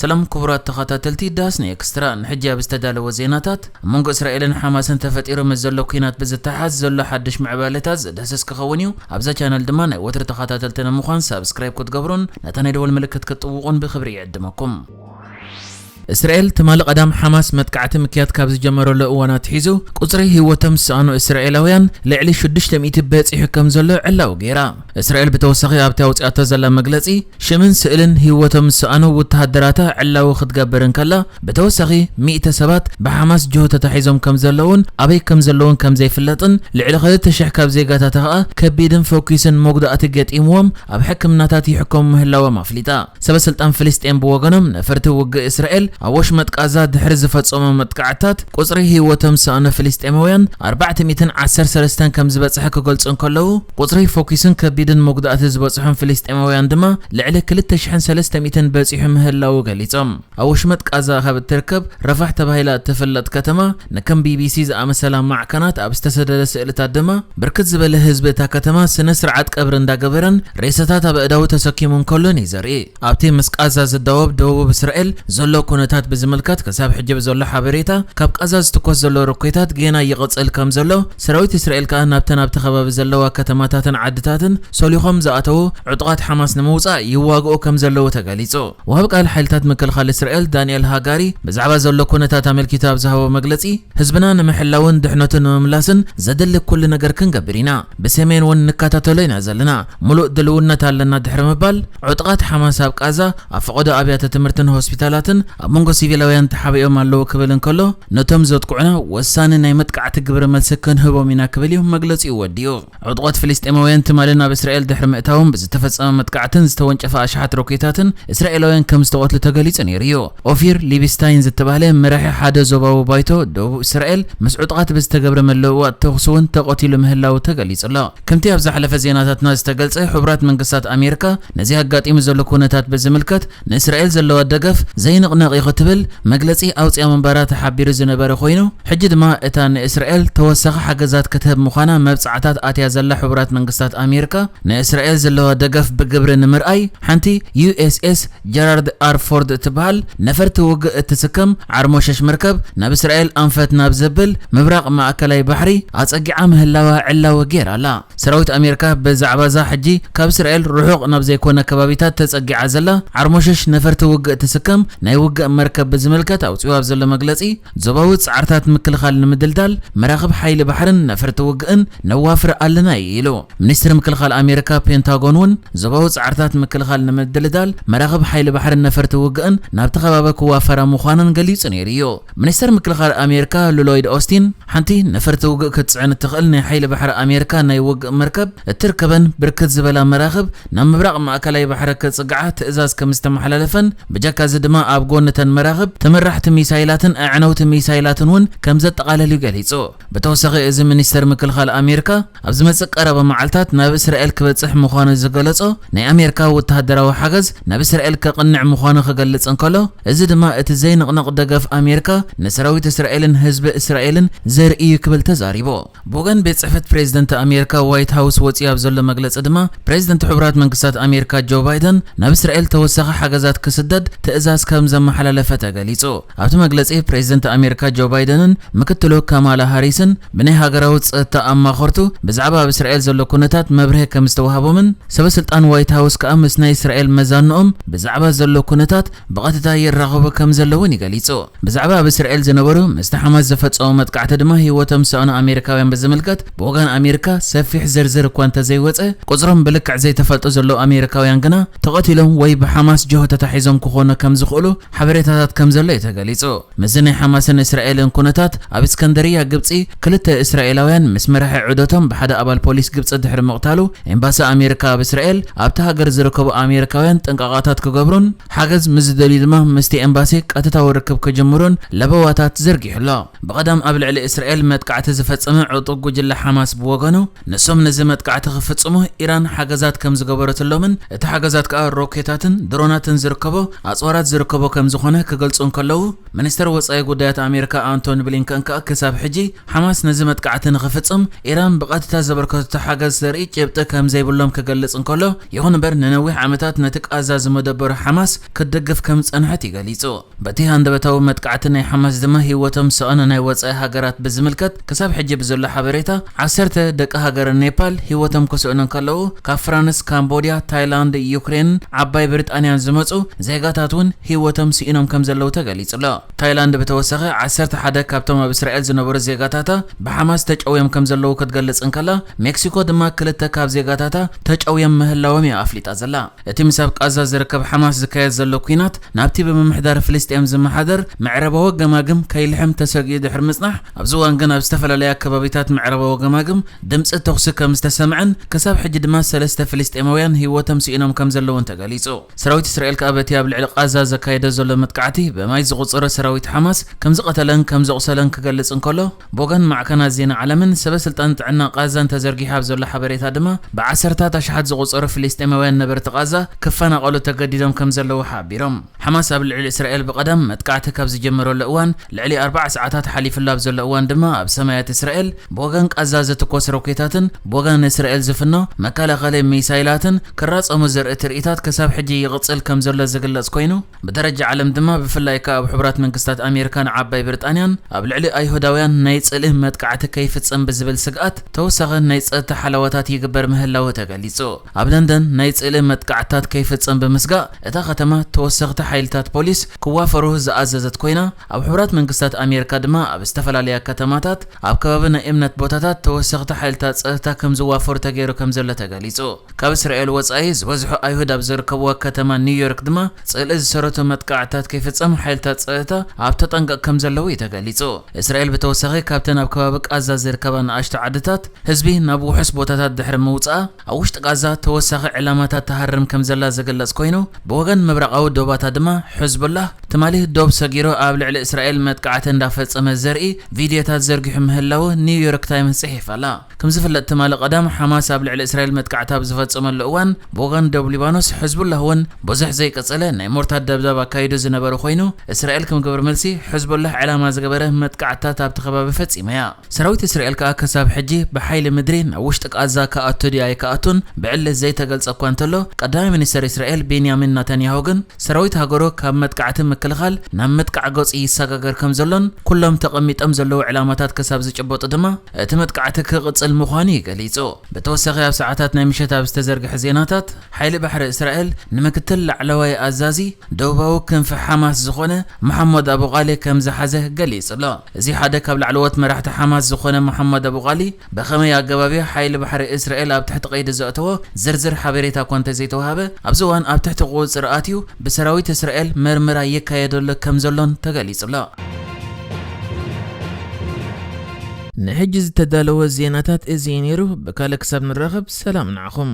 ሰላም ክቡራት ተኸታተልቲ ዳስኒ ኤክስትራ፣ ንሕጂ ኣብ ዝተዳለወ ዜናታት፣ ኣብ መንጎ እስራኤልን ሓማስን ተፈጢሩ ምስ ዘሎ ኲናት ብዝተሓዝ ዘሎ ሓድሽ ምዕባለታት ዝድህስስ ክኸውን እዩ። ኣብዛ ቻነል ድማ ናይ ወትሪ ተኸታተልቲ ንምዃን ሳብስክራይብ ክትገብሩን ነታ ናይ ደወል ምልክት ክትጥውቑን ብኽብሪ ይዕድመኩም። እስራኤል ትማሊ ቀዳም ሓማስ መጥቃዕቲ ምክያድ ካብ ዝጀመረሉ እዋን ኣትሒዙ፣ ቁጽሪ ህይወቶም ዝሰኣኑ እስራኤላውያን ልዕሊ ሽዱሽተ ሚእቲ በጺሑ ከም ዘሎ ዕላዊ ገይራ። እስራኤል ብተወሳኺ ኣብቲ ኣውጺኣቶ ዘላ መግለጺ፣ ሽምን ስእልን ህይወቶም ዝሰኣኑ ወተሃደራታ ዕላዊ ክትገብር እንከላ፣ ብተወሳኺ ሚእቲ ሰባት ብሓማስ ጅሆ ተታሒዞም ከም ዘለውን ኣበይ ከም ዘለውን ከም ዘይፍለጥን፣ ልዕሊ ክልተ ሽሕ ካብ ዜጋታታ ከኣ ከቢድን ፈኲስን መጉዳእቲ ገጢምዎም ኣብ ሕክምናታት ይሕከሙ ምህላዎም ኣፍሊጣ። ሰበ ስልጣን ፍልስጤም ብወገኖም፣ ነፈርቲ ውግእ እስራኤል ኣብ ወሽመጥ ቃዛ ድሕሪ ዝፈጸሞ መጥቃዕትታት፣ ቁጽሪ ህይወቶም ዝሰኣኑ ፍልስጤማውያን ኣርባዕተ ሚእትን ዓሰርተ ሰለስተን ከም ዝበጽሐ ክገልጹ እንከለዉ፣ ቁጽሪ ፈኲስን ከቢድን መጉዳእቲ ዝበጽሖም ፍልስጤማውያን ድማ ልዕሊ ክልተ ሽሕን ሰለስተ ሚእትን በጺሑ ምህላዉ ገሊጾም። ኣብ ወሽመጥ ቃዛ ካብ እትርከብ ረፋሕ ተባሂላ እትፍለጥ ከተማ፣ ንከም ቢቢሲ ዝኣመሰላ ማዕከናት ኣብ ዝተሰደደ ስእልታት ድማ፣ ብርክት ዝበለ ህዝቢ እታ ከተማ ስነ ስርዓት ቀብሪ እንዳገበረን ሬሳታት ኣብ ኣእዳዉ ተሰኪሙ እንከሎን እዩ ዘርኢ። ኣብቲ ምስ ቃዛ ዝዳወብ ደቡብ እስራኤል ዘሎ ኩነታት ብዝምልከት፣ ክሳብ ሕጂ ብዘሎ ሓበሬታ፣ ካብ ቃዛ ዝትኮስ ዘሎ ሮኬታት ጌና ይቕጽል ከም ዘሎ፣ ሰራዊት እስራኤል ከኣ ናብተን ኣብቲ ከባቢ ዘለዋ ከተማታትን ዓድታትን ሰሊኾም ዝኣተዉ ዕጡቓት ሓማስ ንምውጻእ ይዋግኡ ከም ዘለዉ ተገሊጹ። ወሃቢ ቃል ሓይልታት ምክልኻል እስራኤል ዳንኤል ሃጋሪ ብዛዕባ ዘሎ ኩነታት ኣመልኪቱ ኣብ ዝሃቦ መግለጺ፣ ህዝብና ንምሕላውን ድሕነቱ ንምምላስን ዘድሊ ኩሉ ነገር ክንገብር ኢና። ብሰሜን እውን ንከታተሎ ኢና ዘለና። ሙሉእ ድልውነት ኣለና ድሕሪ ምባል፣ ዕጡቓት ሓማስ ኣብ ቃዛ ኣብ ፈቐዶ ኣብያተ ትምህርትን ሆስፒታላትን ኣብ መንጎ ሲቪላውያን ተሓቢኦም ኣለዉ ክብል እንከሎ፣ ነቶም ዘጥቅዑና ወሳኒ ናይ መጥቃዕቲ ግብረ መልሲ ክንህቦም ኢና ክብል እዩ መግለጺኡ ወዲኡ። ዕጡቓት ፍልስጤማውያን ትማሊ ናብ እስራኤል ድሕሪ ምእታዎም ብዝተፈጸመ መጥቃዕትን ዝተወንጨፈ ኣሽሓት ሮኬታትን እስራኤላውያን ከም ዝተቐትሉ ተገሊጹ ነይሩ እዩ። ኦፊር ሊቢስታይን ዝተባህለ መራሒ ሓደ ዞባዊ ባይቶ ደቡብ እስራኤል ምስ ዕጡቓት ብዝተገብረ ምልውዋጥ ተኹሲ እውን ተቐቲሉ ምህላዉ ተገሊጹ ኣሎ። ከምቲ ኣብ ዝሓለፈ ዜናታትና ዝተገልጸ፣ ሕቡራት መንግስታት ኣሜሪካ ነዚ ኣጋጢሙ ዘሎ ኩነታት ብዝምልከት ንእስራኤል ዘለዋ ደገፍ ዘይንቕነቕ እዩ ክትብል መግለጺ ኣውጺኣ ምንባራ ተሓቢሩ ዝነበረ ኮይኑ፣ ሕጂ ድማ እታ ንእስራኤል ተወሳኺ ሓገዛት ክትህብ ምዃና መብጻዕታት ኣትያ ዘላ ሕቡራት መንግስታት ኣሜሪካ፣ ንእስራኤል ዘለዋ ደገፍ ብግብሪ ንምርኣይ፣ ሓንቲ ዩ ኤስ ኤስ ጀራርድ ኣር ፎርድ እትበሃል ነፈርቲ ውግእ እትስከም ዓርሞሸሽ መርከብ ናብ እስራኤል ኣንፈት ናብ ዘብል ምብራቕ ማእከላይ ባሕሪ ኣጸጊዓ ምህላዋ ዕላዊ ገይራ ኣላ። ሰራዊት ኣሜሪካ ብዛዕባ እዛ ሕጂ ካብ እስራኤል ርሑቕ ናብ ዘይኮነ ከባቢታት ተጸጊዓ ዘላ ዓርሞሸሽ ነፈርቲ ውግእ ትስከም ናይ ውግእ መርከብ ብዝምልከት ኣውጺኡ ኣብ ዘሎ መግለጺ፣ ዞባዊ ጻዕርታት ምክልኻል ንምድልዳል መራኽብ ሓይሊ ባሕርን ነፈርቲ ውግእን ነዋፍር ኣለና እዩ ኢሉ። ሚኒስትሪ ምክልኻል ኣሜሪካ ፔንታጎን እውን ዞባዊ ጻዕርታት ምክልኻል ንምድልዳል መራኽብ ሓይሊ ባሕርን ነፈርቲ ውግእን ናብቲ ከባቢ ክዋፈራ ምዃነን ገሊጹ ነይሩ እዩ። ሚኒስተር ምክልኻል ኣሜሪካ ሎይድ ኦስቲን፣ ሓንቲ ነፈርቲ ውግእ ክትጽዕን እትኽእል ናይ ሓይሊ ባሕሪ ኣሜሪካ ናይ ውግእ መርከብ እትርከበን ብርክት ዝበላ መራኽብ ናብ ምብራቕ ማእከላይ ባሕሪ ክጽግዓ ትእዛዝ ከም ዝተመሓላለፈን፣ ብጀካ እዚ ድማ ኣብ ጎኒ እተን መራኽብ ተመራሕቲ ሚሳይላትን ኣዕነውቲ ሚሳይላትን እውን ከም ዘጠቓለል እዩ ገሊጹ። ብተወሳኺ፣ እዚ ሚኒስተር ምክልኻል ኣሜሪካ ኣብ ዝመጽእ ቀረባ መዓልታት ናብ እስራኤል ክበጽሕ ምዃኑ ዝገለጾ ናይ ኣሜሪካ ወተሃደራዊ ሓገዝ ናብ እስራኤል ከቕንዕ ምዃኑ ክገልጽ እንከሎ፣ እዚ ድማ እቲ ዘይንቕነቕ ደገፍ ኣሜሪካ ንሰራዊት እስራኤልን ህዝቢ እስራኤልን ዘርኢ እዩ ክብል ተዛሪቡ። ብወገን ቤት ጽሕፈት ፕሬዝደንት ኣሜሪካ ዋይት ሃውስ ወጺኡ ኣብ ዘሎ መግለጺ ድማ፣ ፕሬዝደንት ሕቡራት መንግስታት ኣሜሪካ ጆ ባይደን ናብ እስራኤል ተወሳኺ ሓገዛት ክስደድ ትእዛዝ ከም ዘመሓላለፈ ተገሊጹ። ኣብቲ መግለጺ፣ ፕሬዝደንት ኣሜሪካ ጆ ባይደንን ምክትሉ ካማላ ሃሪስን ብናይ ሃገራዊ ጸጥታ ኣማኸርቱ ብዛዕባ ኣብ እስራኤል ዘሎ ኩነታት መብርሂ ከም ዝተዋህቦምን፣ ሰበ ስልጣን ዋይት ሃውስ ከኣ ምስ ናይ እስራኤል መዛንኦም ብዛዕባ ዘሎ ኩነታት ብቐጥታ ይራኸቡ ከም ዘለውን እዩ ገሊጹ። ብዛዕባ ኣብ እስራኤል ዝነበሩ ምስቲ ሓማስ ዝፈጸሙ መጥቃዕቲ ድማ ህይወቶም ዝሰኣኑ ኣሜሪካውያን ብዝምልከት ብወገን ኣሜሪካ ሰፊሕ ዝርዝር እኳ እንተዘይወጸ፣ ቁጽሮም ብልክዕ ዘይተፈልጡ ዘለዉ ኣሜሪካውያን ግና ተቐቲሎም ወይ ብሓማስ ጅሆ ተታሒዞም ክኾኑ ከም ዝኽእሉ ሓበሬታታት ከም ዘሎ እዩ ተገሊጹ። ምስዚ ናይ ሓማስን እስራኤልን ኩነታት ኣብ እስከንደርያ ግብጺ ክልተ እስራኤላውያን ምስ መራሒ ዑደቶም ብሓደ ኣባል ፖሊስ ግብጺ ድሕሪ ምቕታሉ፣ ኤምባሲ ኣሜሪካ ኣብ እስራኤል ኣብቲ ሃገር ዝርከቡ ኣሜሪካውያን ጥንቃቐታት ክገብሩን ሓገዝ ምስ ዝደልዩ ድማ ምስቲ ኤምባሲ ቀጥታዊ ርክብ ክጅምሩን ለበዋታት ዘርጊሑ ኣሎ። ብቐዳም ኣብ ልዕሊ እስራኤል መጥቃዕቲ ዝፈጸመ ዕጡቕ ጉጅለ ሓማስ ብወገኑ፣ ንሶም ነዚ መጥቃዕቲ ክፍጽሙ ኢራን ሓገዛት ከም ዝገበረትሎምን እቲ ሓገዛት ከኣ ሮኬታትን ድሮናትን ዝርከቦ ኣጽዋራት ዝርከቦ ከም ዝኾነ ኮነ ክገልጹ እንከለዉ፣ ሚኒስተር ወጻኢ ጉዳያት ኣሜሪካ ኣንቶኒ ብሊንከን ከኣ ክሳብ ሕጂ ሓማስ ነዚ መጥቃዕቲ ንኽፍጽም ኢራን ብቐጥታ ዘበርከቶ ሓገዝ ዘርኢ ጭብጢ ከም ዘይብሎም ክገልጽ እንከሎ፣ ይኹን እምበር ንነዊሕ ዓመታት ነቲ ቃዛ ዝመደበሩ ሓማስ ክትድግፍ ከም ዝጸንሐት እዩ ገሊጹ። በቲ ሃንደበታዊ መጥቃዕቲ ናይ ሓማስ ድማ ህይወቶም ዝሰኣኑ ናይ ወጻኢ ሃገራት ብዝምልከት ክሳብ ሕጂ ብዘሎ ሓበሬታ ዓሰርተ ደቂ ሃገረ ኔፓል ህይወቶም ክስእኑ እንከለዉ፣ ካብ ፍራንስ፣ ካምቦድያ፣ ታይላንድ፣ ዩክሬን፣ ዓባይ ብሪጣንያን ዝመጹ ዜጋታት እውን ህይወቶም ስኢኖም ከም ዘለዉ ተገሊጹ ኣሎ። ታይላንድ ብተወሳኺ ዓሰርተ ሓደ ካብቶም ኣብ እስራኤል ዝነበሩ ዜጋታታ ብሓማስ ተጨውዮም ከም ዘለዉ ክትገልጽ እንከላ፣ ሜክሲኮ ድማ ክልተ ካብ ዜጋታታ ተጨውዮም ምህላዎም እያ ኣፍሊጣ ዘላ። እቲ ምስ ኣብ ቃዛ ዝርከብ ሓማስ ዝካየድ ዘሎ ኲናት ናብቲ ብምምሕዳር ፍልስጤም ዝመሓደር ምዕራባዊ ገማግም ከይልሕም ተሰጊኡ ድሕሪ ምጽናሕ፣ ኣብዚ እዋን ግን ኣብ ዝተፈላለያ ከባቢታት ምዕራባዊ ገማግም ድምጺ ተኹሲ ከም ዝተሰምዐን ክሳብ ሕጂ ድማ ሰለስተ ፍልስጤማውያን ህይወቶም ስኢኖም ከም ዘለውን ተገሊጹ። ሰራዊት እስራኤል ከኣ በቲ ኣብ ልዕሊ ቃዛ ዘካየደ ዘሎ መጥቃዕቲ ብማይ ዝቑጸሮ ሰራዊት ሓማስ ከም ዝቐተለን ከም ዘቑሰለን ክገልጽ እንከሎ፣ ብወገን ማዕከናት ዜና ዓለምን ሰበ ስልጣን ጥዕና ቃዛን ተዘርጊሑ ኣብ ዘሎ ሓበሬታ ድማ ብዓሰርታት ኣሽሓት ዝቑጸሩ ፍልስጤማውያን ነበርቲ ቃዛ ክፈናቐሉ ተገዲዶም ከም ዘለዉ ሓቢሮም። ሓማስ ኣብ ልዕሊ እስራኤል ብቐዳም መጥቃዕቲ ካብ ዝጀመረሉ እዋን ልዕሊ ኣርባዓ ሰዓታት ሓሊፉሉ ኣብ ዘሎ እዋን ድማ ኣብ ሰማያት እስራኤል ብወገን ቃዛ ዝትኮስ ሮኬታትን ብወገን እስራኤል ዝፍኖ መከላኸሊ ሚሳይላትን ክራጸሙ ዘርኢ ትርኢታት ክሳብ ሕጂ ይቕጽል ከም ዘሎ ዝግለጽ ኮይኑ፣ ብደረጃ ዓለም ድማ ብፍላይ ከኣ ኣብ ሕቡራት መንግስታት ኣሜሪካን ዓባይ ብሪጣንያን ኣብ ልዕሊ ኣይሁዳውያን ናይ ጽልኢ መጥቃዕቲ ከይፍጸም ብዝብል ስግኣት ተወሳኺ ናይ ጸጥታ ሓለዋታት ይግበር ምህላዉ ተገሊጹ። ኣብ ለንደን ናይ ጽልኢ መጥቃዕትታት ከይፍጸም ብምስጋእ እታ ከተማ ተወሰኽቲ ሓይልታት ፖሊስ ክዋፈሩ ዝኣዘዘት ኮይና፣ ኣብ ሕቡራት መንግስታት ኣሜሪካ ድማ ኣብ ዝተፈላለያ ከተማታት ኣብ ከባቢ ናይ እምነት ቦታታት ተወሰኽቲ ሓይልታት ጸጥታ ከም ዝዋፈሩ ተገይሩ ከም ዘሎ ተገሊጹ። ካብ እስራኤል ወጻኢ ዝበዝሑ ኣይሁድ ኣብ ዝርከብዋ ከተማ ኒውዮርክ ድማ ጽልኢ ዝሰረቱ መጥቃዕትታት ከይፍጸም ሓይልታት ጸጥታ ኣብ ተጠንቀቕ ከም ዘለዉ እዩ ተገሊጹ። እስራኤል ብተወሳኺ ካብተን ኣብ ከባቢ ቃዛ ዝርከባ ንኣሽቱ ዓድታት ህዝቢ ናብ ውሑስ ቦታታት ድሕሪ ምውጻኣ ኣብ ውሽጢ ቃዛ ተወሳኺ ዕላማታት ትሃርም ከም ዘላ ዝግለጽ ኮይኑ፣ ብወገን ምብራቓዊ ዶባታ ድማ ሕዝቡላህ ትማሊ ዶብ ሰጊሩ ኣብ ልዕሊ እስራኤል መጥቃዕቲ እንዳፈጸመ ዘርኢ ቪድዮታት ዘርጊሑ ምህላዉ ኒውዮርክ ታይምስ ጽሒፋ ኣላ። ከም ዝፍለጥ ትማሊ ቀዳም ሓማስ ኣብ ልዕሊ እስራኤል መጥቃዕቲ ኣብ ዝፈጸመሉ እዋን ብወገን ዶብ ሊባኖስ ሕዝቡላህ እውን ብዙሕ ዘይቀጸለ ናይ ሞርታር ደብዳብ ኣካይዱ ዝነበረ ኮይኑ፣ እስራኤል ከም ግብረ መልሲ ሕዝቡላህ ዕላማ ዝገበረ መጥቃዕትታት ኣብቲ ከባቢ ፈጺማ እያ። ሰራዊት እስራኤል ከኣ ክሳብ ሕጂ ብሓይሊ ምድሪ ናብ ውሽጢ ቃዛ ክኣቱ ድዩ ኣይክኣቱን ብዕሊ ዘይተገልጸ እኳ እንተሎ፣ ቀዳማይ ሚኒስተር እስራኤል ቤንያሚን ናታንያሁ ግን ሰራዊት ሃገሩ ካብ መጥቃዕቲ ምክልኻል ናብ ምጥቃዕ ገጹ ይሰጋገር ከም ዘሎን ኩሎም ተቐሚጦም ዘለዉ ዕላማታት ክሳብ ዝጭበጡ ድማ እቲ መጥቃዕቲ ክቕጽል ምዃኑ እዩ ገሊጹ። ብተወሳኺ ኣብ ሰዓታት ናይ ምሸት ኣብ ዝተዘርግሐ ዜናታት፣ ሓይሊ ባሕሪ እስራኤል ንምክትል ላዕለዋይ ኣዛዚ ደቡባዊ ክንፊ ሓማስ ዝኾነ መሓመድ ኣቡ ቃሊ ከም ዝሓዘ ገሊጹ ኣሎ። እዚ ሓደ ካብ ላዕለዎት መራሕቲ ሓማስ ዝኾነ መሓመድ ኣቡ ቃሊ ብኸመይ ኣገባብ እዩ ሓይሊ ባሕሪ እስራኤል ኣብ ትሕቲ ቀይዲ ዘእተዎ ዝርዝር ሓበሬታ እኳ እንተዘይተዋሃበ፣ ኣብዚ እዋን ኣብ ትሕቲ ቁጽጽር ኣትዩ ብሰራዊት እስራኤል መርመራ ይካየደሉ ከም ዘሎን ተገሊጹ ኣሎ። ንሕጂ ዝተዳለወ ዜናታት እዚ እዩ ነይሩ። ብካልእ ክሳብ ንራኸብ ሰላም ንዓኹም።